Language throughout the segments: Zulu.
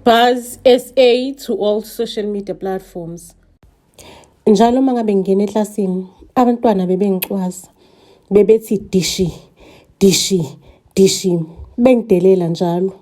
Buzz SA to all social media platforms. Njalo uma ngabe ngingena eklasini, abantwana bebengicwasa. Bebethi dishi, dishi, dishi, bengidelela njalo.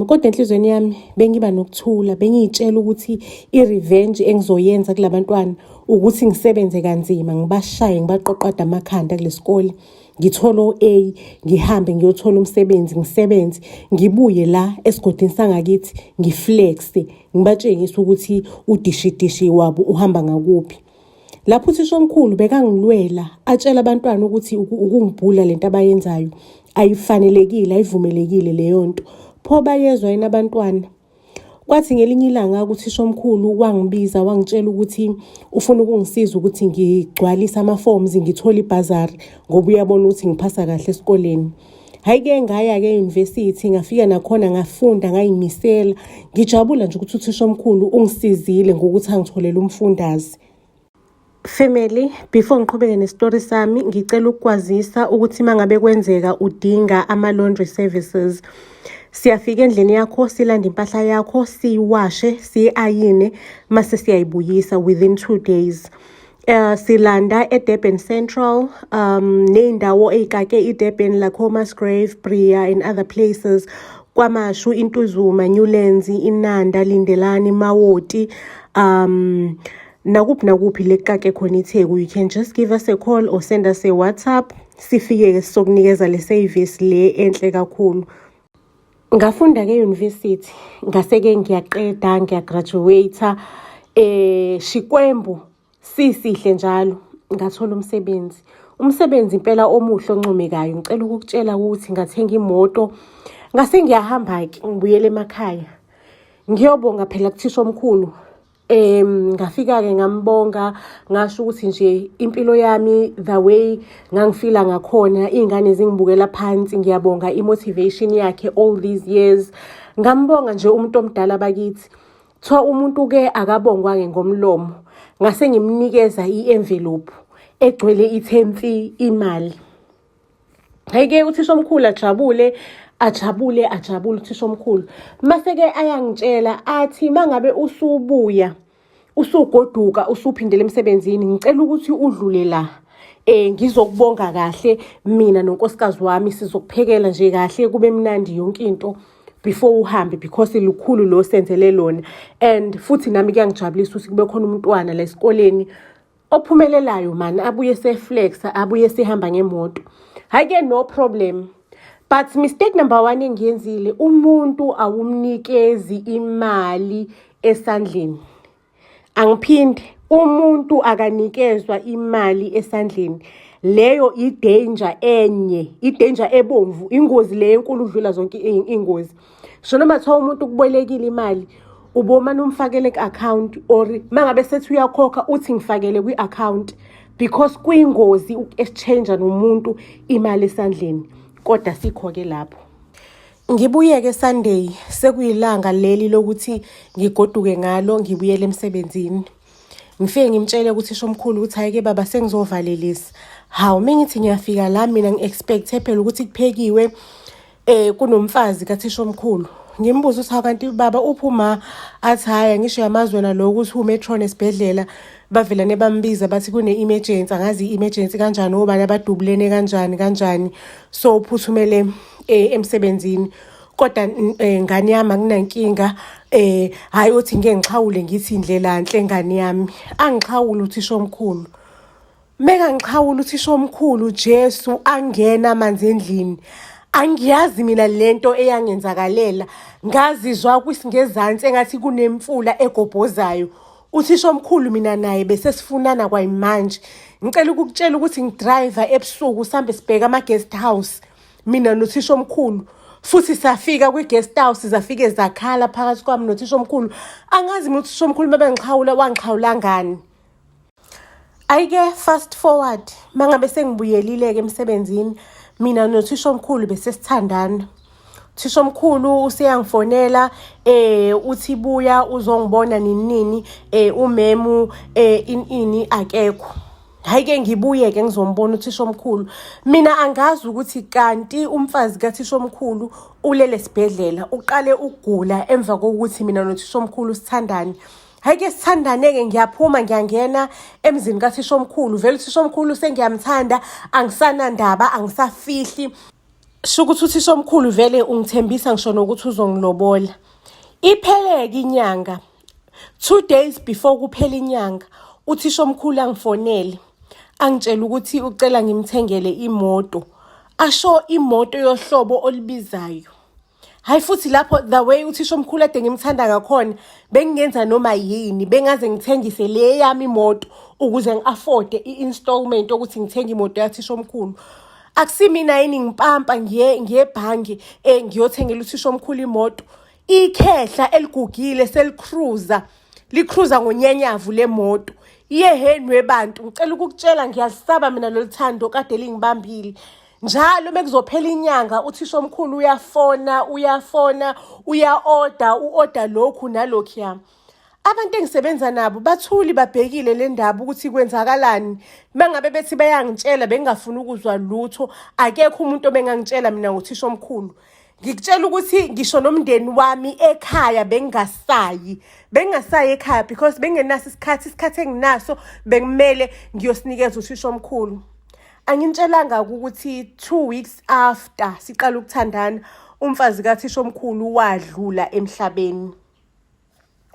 Kodwa enhliziyweni yami bengiba nokuthula, bengiy'tshela ukuthi i-revenge engizoyenza kula bantwana ukuthi ngisebenze kanzima, ngibashaye, ngibaqoqode amakhanda kule sikole. Ngithole o-A, ngihambe ngiyothola umsebenzi, ngisebenze, ngibuye la esigodini sangakithi ngiflexe, ngibatshengise ukuthi udishidishi wabo uhamba ngakuphi. Lapho uthisha omkhulu bekangilwela, atshela abantwana ukuthi ukungibhula lento abayenzayo ayifanelekile, ayivumelekile leyo nto. Pho bayezwa yini abantwana? Kwathi ngelinye ilanga uthishomkhulu wangibiza wangitshela ukuthi ufuna ukungisiza ukuthi ngigcwalise ama-forms ngithole ibhazari ngoba uyabona ukuthi ngiphasa kahle esikoleni. Hhayi-ke ngaya-ke e-university ngafika nakhona ngafunda ngayimisela ngijabula nje ukuthi uthishomkhulu ungisizile ngokuthi angitholele umfundaze. Family, before ngiqhubeke nesitori sami, ngicela ukukwazisa ukuthi uma ngabe kwenzeka udinga ama-laundry services, siyafika endlini yakho, silande impahla yakho, siyiwashe, siyi-ayine, mase siyayibuyisa within 2 days. Silanda eDurban Central, ney'ndawo ey'kake iDurban like oMusgrave, Berea and other places. KwaMashu, Intuzuma, Newlands, Inanda, Lindelani, Mawoti, nakuphi nakuphi lekukake khona iTheku. You can just give us a call or send us a WhatsApp, sifike-ke sizokunikeza le service le enhle kakhulu. Ngafunda-ke e-university, ngase-ke ngiyaqeda, ngiyagraduate-a. Xikwembu sisihle njalo, ngathola umsebenzi. Umsebenzi impela omuhle oncomekayo. Ngicela ukukutshela ukuthi ngathenga imoto, ngase ngiyahamba-ke ngibuyela emakhaya. Ngiyobonga phela kuthisha omkhulu. Ngafika-ke ngambonga, ngasho ukuthi nje impilo yami the way ngangifila ngakhona, iy'ngane zingibukela phansi, ngiyabonga i-motivation yakhe all these years. Ngambonga nje umuntu omdala bakithi. Kuthiwa umuntu-ke akabongwa-ke ngomlomo. Ngase ngimnikeza i-envelope egcwele ithe mfi imali. Hhayi-ke uthisha omkhulu ajabule, ajabule, ajabule uthisha omkhulu. Mase-ke ayangitshela athi uma ngabe usubuya, usugoduka, usuphindela emsebenzini, ngicela ukuthi udlule la. Ngizokubonga kahle mina nonkosikazi wami, sizokuphekela nje kahle kube mnandi yonke into before uhambe because lukhulu lo senzele lona. And futhi nami kuyangijabulisa ukuthi kube khona umntwana la esikoleni ophumelelayo mani, abuye seflexa, abuye sehamba ngemoto. Hhayi-ke, no problem. But mistake number one engiyenzile, umuntu awumnikezi imali esandleni. Angiphinde, umuntu akanikezwa imali esandleni. Leyo i-danger enye, i-danger ebomvu, ingozi le enkulu udlula zonke iy'ngozi. Ngisho noma kuthiwa umuntu ukubolekile imali, ubomane umfakele ku-account or uma ngabe sethi uyakhokha uthi ngifakele kwi-account because kuyingozi uku-exchange nomuntu imali esandleni. Kodwa sikho-ke lapho. Ngibuye-ke Sunday, sekuyilanga leli lokuthi ngigoduke ngalo ngibuyele emsebenzini. Ngifike ngimtshele ukuthi omkhulu ukuthi hhayi-ke baba, sengizovalelisa. Hawu, mengithi ngiyafika la mina ngi-expect-e phela ukuthi kuphekiwe, kunomfazi kathisha omkhulu. Ngimbuze ukuthi hawu, kanti baba uphi uma? Athi hhayi, angisho uyamazi wena lo ukuthi uwu-matron esibhedlela, bavelane bambiza bathi kune-emergency, angazi i-emergency kanjani, obani abadubulene kanjani kanjani, so uphuthumele emsebenzini. Kodwa ngane yami, akunankinga, hhayi uthi ngike ngixhawule ngithi indlela nhle ngane yami. Angixhawule uthisha omkhulu. Mekangixhawula uthisha omkhulu, Jesu, angena amanzi endlini. Angiyazi mina lento eyangenzakalela. Ngazizwa kwisingezansi engathi kunemfula egobhozayo. Uthisha omkhulu mina naye bese sifunana kwayimanje. Ngicela ukukutshela ukuthi ngidrayiva ebusuku sihambe sibheke ama-guest house mina nothisha omkhulu, futhi safika kwi-guest house, zafike zakhala phakathi kwami nothisha omkhulu. Angazi mina uthisha omkhulu uma bengixhawula wangixhawula ngani. Ayike, fast forward, mangabe sengibuyelile-ke emsebenzini, mina nothisha omkhulu bese sithandana. Thisha omkhulu useyangifonela, uthi buya uzongibona nini nini, umemu ini akekho. Hhayi-ke, ngibuye-ke ngizombona uthishomkhulu. Mina angazi ukuthi kanti umfazi kathishomkhulu ulele esibhedlela, uqale ukugula emva kokuthi mina nothishomkhulu sithandane. Hhayi-ke, sithandane-ke, ngiyaphuma ngiyangena emzini kathishomkhulu. Vele uthishomkhulu sengiyamthanda, angisanandaba, angisafihli. Sho ukuthi uthishomkhulu vele ungithembisa ngisho nokuthi uzongilobola. Ipheleke inyanga. 2 days before kuphela inyanga, uthishomkhulu angifonele, angitshela ukuthi ucela ngimthengele imoto, asho imoto yohlobo olubizayo. Hayi, futhi lapho the way uthishomkhulu ade ngimthanda ngakhona, bengingenza noma yini, bengaze ngithengise le yami imoto ukuze ngi-afforde i-installment yokuthi ngithenge imoto yathishomkhulu. Akusimina yini ngipampa ngiye ebhange ngiyothengela uthishomkhulu imoto, ikhehla eligugile selikhruza, likhruza ngonyanyavu lemoto. Yeheni webantu, ngicela ukukutshela, ngiyalisaba mina lolu thando kade lingibambile. Njalo mekuzophela inyanga, uthisha omkhulu uyafona, uyafona, uya-order, u-order lokhu nalokhuya. Abantu engisebenza nabo bathuli, babhekile le ndaba ukuthi kwenzakalani. Mangabe bethi bayangitshela, bengingafuni ukuzwa lutho. Akekho umuntu obengangitshela mina ngothisha omkhulu. Ngikutshela ukuthi ngisho nomndeni wami ekhaya bengingasayi, bengingasayi ekhaya because bengenaso isikhathi. Isikhathi enginaso bekumele ngiyosinikeza uthisha omkhulu. Anginitshelanga ukuthi 2 weeks after siqala ukuthandana, umfazi kathisha omkhulu wadlula emhlabeni.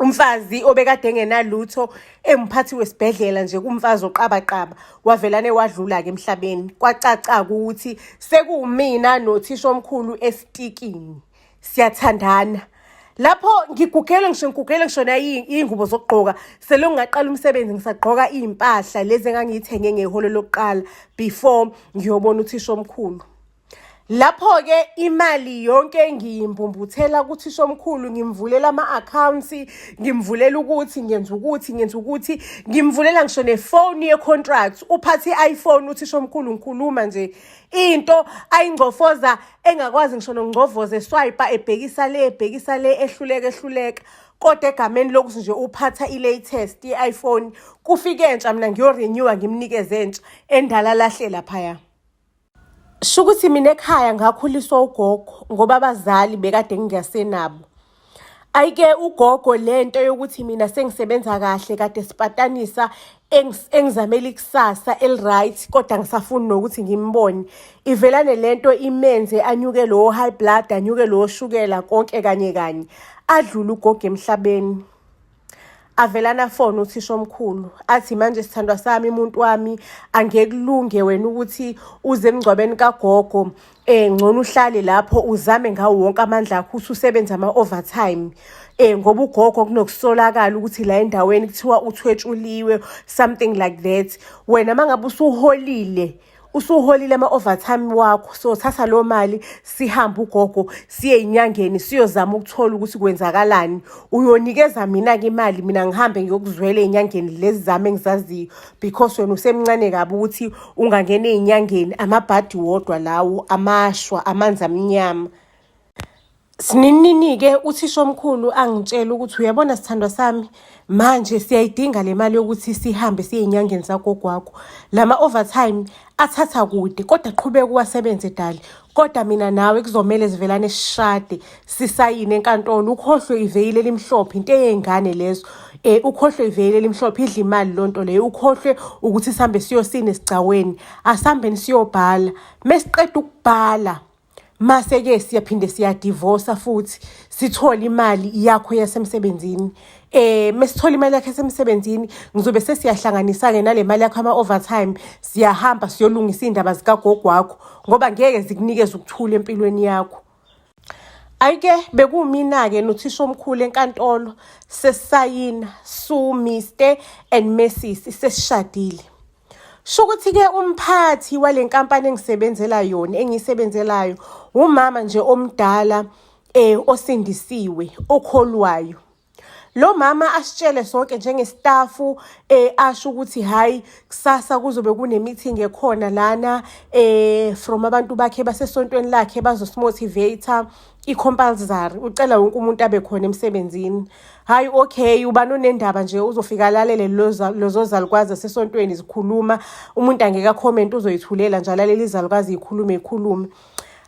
Umfazi obekade engenalutho, engumphathi wesibhedlela nje, kumfazi oqabaqaba, wavelane wadlula-ke emhlabeni. Kwacaca-ke ukuthi sekuwumina nothisha omkhulu esitikini, siyathandana. Lapho ngigugele ngisho, ngigugele ngisho iy'ngubo zokugqoka, selokhu ngaqala umsebenzi ngisagqoka iy'mpahla lezi engangiyithenge ngeholo lokuqala before ngiyobona uthisha omkhulu. Lapho-ke imali yonke ngiyimbumbuthela kuthisha omkhulu, ngimvulela ama-accounts, ngimvulela ukuthi ngenza ukuthi, ngenza ukuthi, ngimvulela ngisho nefoni ye-contract. Uphathe i-iPhone uthisha omkhulu, ngikhuluma nje into ayingcofoza engakwazi ngisho nokungcovoza, eswipe, ebhekisa le, ebhekisa le, ehluleka, ehluleka, kodwa egameni lokuthi nje uphatha i-latest ye-iPhone. Kufike entsha, mina ngiyorenewa, ngimnikeze entsha, endala lahle laphaya. Sho ukuthi mina ekhaya ngakhuliswa ugogo ngoba abazali bekade ngingasenabo. Ayike, ugogo lento yokuthi mina sengisebenza kahle kade sipatanisa, engizamela ikusasa eli-right, kodwa ngisafuni nokuthi ngimbone. Ivelane lento imenze anyuke lowo high blood, anyuke lowo shukela, konke kanye kanye. Adlule ugogo emhlabeni. Avelana afone uthisha omkhulu, athi, "Manje sithandwa sami, umuntu wami, angeke kulunge wena ukuthi uze emngcwabeni kagogo. Ngcono uhlale lapho, uzame ngawo wonke amandla akho ukuthi usebenze ama-overtime, ngoba ugogo kunokusolakala ukuthi la endaweni kuthiwa uthwetshuliwe, something like that. Wena mangabe usuholile ama-overtime wakho, so thatha leyo mali, sihambe ugogo siye ey'nyangeni, siyozama ukuthola ukuthi kwenzakalani. Uyonikeza mina-ke imali, mina ngihambe ngiyokuzwela ey'nyangeni lezi zami engizaziyo, because wena usemncane kabi ukuthi ungangena ey'nyangeni, amabhadi wodwa lawo, amashwa, amanzi amnyama." Sininini-ke uthisha omkhulu angitshela ukuthi, "Uyabona sithandwa sami, manje siyayidinga le mali yokuthi sihambe siye ey'nyangeni zagogo wakho. Lama overtime athatha kude, kodwa qhubeka uwasebenze dali. Kodwa mina nawe kuzomele sivelane sishade, sisayine enkantolo, ukhohlwe iveyili elimhlophe, into eyey'ngane lezo. Ukhohlwe iveyili elimhlophe, idla imali lonto leyo. Ukhohlwe ukuthi sihambe siyosina esigcawini. Asihambeni siyobhala. Mesiqeda ukubhala, mase-ke siyaphinde siyadivosa futhi, sithole imali yakho yasemsebenzini. Mesithola imali yakho yasemsebenzini, ngizobe sesiyahlanganisa-ke nale mali yakho ama-overtime, siyahamba siyolungisa iy'ndaba zikagogo wakho, ngoba ngeke zikunikeze ukuthula empilweni yakho." Ayike, bekuwumina-ke nothisha omkhulu enkantolo, sesisayina, su Mr and Mrs, sesishadile. Sho ukuthi-ke umphathi wale nkampani engisebenzela yona, engiyisebenzelayo, umama nje omdala osindisiwe, okholwayo. Lo mama asitshele sonke njengestafu, asho ukuthi hhayi, kusasa kuzobe kune-meeting ekhona lana from abantu bakhe basesontweni lakhe, bazosimotivate. I-compulsory, ucela wonke umuntu abe khona emsebenzini. Hhayi, okay, ubani onendaba nje uzofika alalele lezo zalukazi zasesontweni zikhuluma. Umuntu angeke a-comment, uzoyithulela nje alalele izalukazi yikhulume yikhulume.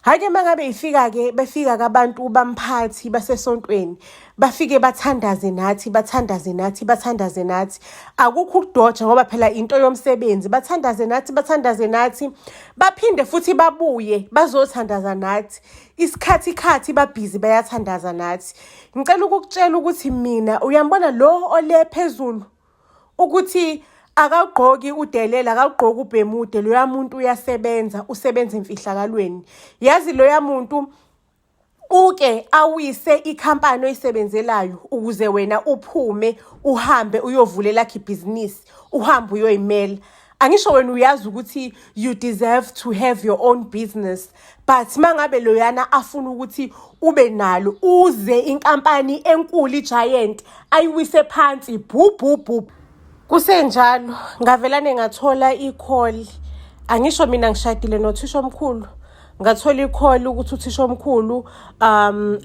Hhayi-ke, uma ngabe ifika-ke, befika-ke abantu bamphathi basesontweni, bafike bathandaze nathi, bathandaze nathi, bathandaze nathi. Akukho ukudoja ngoba phela into yomsebenzi. Bathandaze nathi, bathandaze nathi, baphinde futhi babuye bazothandaza nathi. Isikhathi khathi babhizi bayathandaza nathi. Ngicela ukukutshela ukuthi mina uyambona lo ole phezulu ukuthi akawugqoki udelela, akawugqoki ubhemude. Loya muntu uyasebenza, usebenza emfihlakalweni. Yazi loya muntu uke awise ikhampani oyisebenzelayo ukuze wena uphume uhambe uyovulela lakho ibhizinisi, uhambe uyoyimela. Angisho wena uyazi ukuthi you deserve to have your own business, but mangabe loyana afuna ukuthi ube nalo, uze inkampani enkulu, i-giant, ayiwise phansi bhu bhu bhu. Kusenjalo ngavelane ngathola i-call. Angisho mina ngishadile nothisha omkhulu. Ngathola i-call ukuthi uthisha omkhulu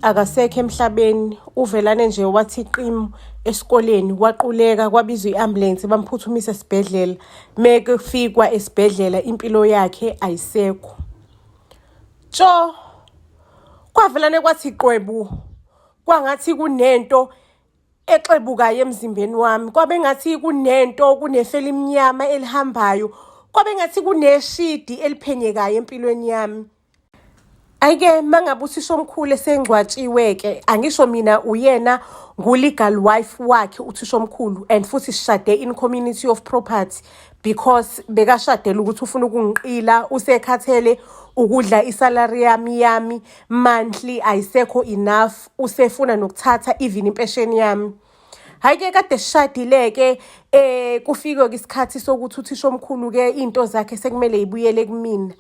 akasekho emhlabeni. Uvelane nje wathi qimu esikoleni, waquleka, kwabizwa i-ambulance, bamphuthumisa esibhedlela. Mekufikwa esibhedlela, impilo yakhe ayisekho. Tsho, kwavelane kwathi qwebu, kwangathi kunento exebukayo emzimbeni wami, kwabe ngathi kunento, kunefu elimnyama elihambayo, kwabe ngathi kuneshidi eliphenyekayo empilweni yami. Ayike, mangabe uthisha omkhulu esengcwatshiwe-ke, angisho mina uyena ngu-legal wife wakhe uthisha omkhulu, and futhi sishade in community of property because bekashadela ukuthi ufuna ukungiqila, usekhathele ukudla i-salary yami monthly, ayisekho enough, usefuna nokuthatha even impesheni yami. Hhayi-ke, kade sishadile-ke, kufike-ke isikhathi sokuthi uthisha omkhulu-ke iy'nto zakhe sekumele y'buyele kumina.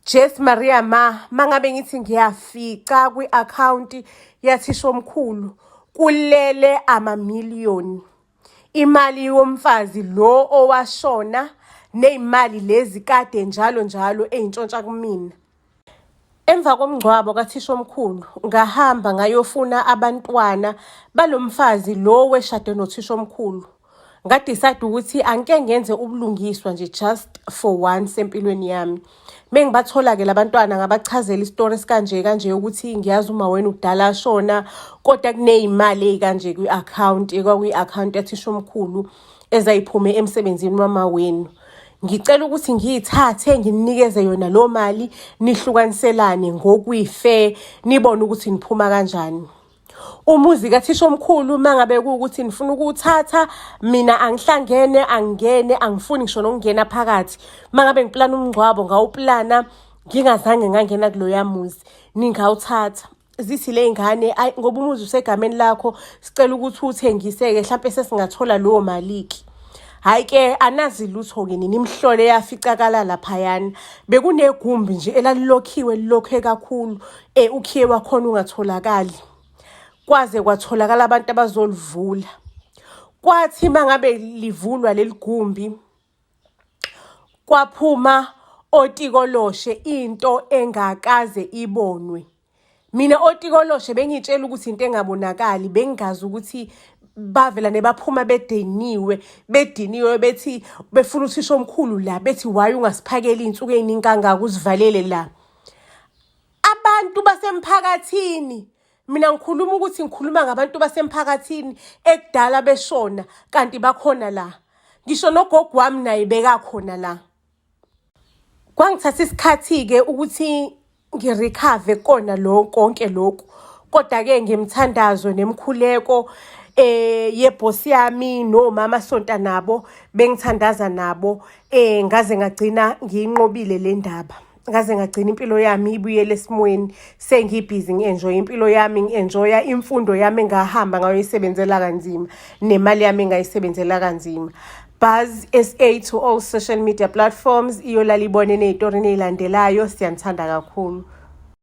Jesu Maria, ma mangabe ngithi ngiyafica kwi-akhawunti yathisha omkhulu kulele amamiliyoni. Imali yomfazi lo owashona ney'mali lezi kade njalo njalo ey'ntshontsha kumina. Emva komngcwabo kathisha omkhulu, ngahamba ngayofuna abantwana balo mfazi lo weshade nothisha omkhulu. Nga-decide ukuthi angike ngenze ubulungiswa nje just for once empilweni yami. Mengibathola-ke labantwana, ngabachazela isitori esikanje kanje ukuthi ngiyazi uma wena kudala ashona, kodwa kuney'mali ey'kanje kwi-akhawunti, ekwakuyi-akhawunti yathisha omkhulu ezayiphume emsebenzini wama wenu. Ngicela ukuthi ngiyithathe nginikeze yona lo mali, nihlukaniselane ngokwi-fair, nibone ukuthi niphuma kanjani. Umuzi kathisha omkhulu, uma ngabe kuwukuthi nifuna ukuwuthatha, mina angihlangene, angingene, angifuni ngisho nokungena phakathi. Uma ngabe ngiplana umngcwabo, ngawuplana ngingazange ngangena kuloya muzi, ningawuthatha. Zithi le ngane, ayi, ngoba umuzi usegameni lakho, sicela ukuthi uwuthengise-ke, hlampe sesingathola leyo mali-ke. Hhayi-ke, anazi lutho-ke nina, imhlolo eyaficakala laphayana. Bekunegumbi nje elalilokhiwe, lilokhe kakhulu, ukhiye wakhona ungatholakali. Kwaze kwatholakala abantu abazolivula. Kwathi uma ngabe livulwa leli gumbi, kwaphuma otikoloshe, into engakaze ibonwe. Mina otikoloshe bengitshela ukuthi into engabonakali, bengingazi ukuthi bavelane baphuma bediniwe, bediniwe, bethi befuna uthisha omkhulu la, bethi why ungasiphakeli iy'nsuku ey'ningi kangaka uzivalele la. Abantu basemphakathini, mina ngikhuluma ukuthi ngikhuluma ngabantu basemphakathini ekudala beshona kanti bakhona la. Ngisho nogogo wami naye bekakhona la. Kwangithatha isikhathi-ke ukuthi ngi-recover kona lo konke lokhu, kodwa-ke ngemthandazo nemikhuleko yebhosi yami nomama sonta nabo, bengithandaza nabo, ngaze ngagcina ngiyinqobile le ndaba. Ngaze ngagcina impilo yami ibuyele esimweni, sengibhizi ngi-enjoy impilo yami, ngi-enjoya imfundo yami engahamba ngayoyisebenzela kanzima nemali yami engayisebenzela kanzima. Buzz SA to all social media platforms. Iyolala ibone ney'torini ey'landelayo. Siyanithanda kakhulu.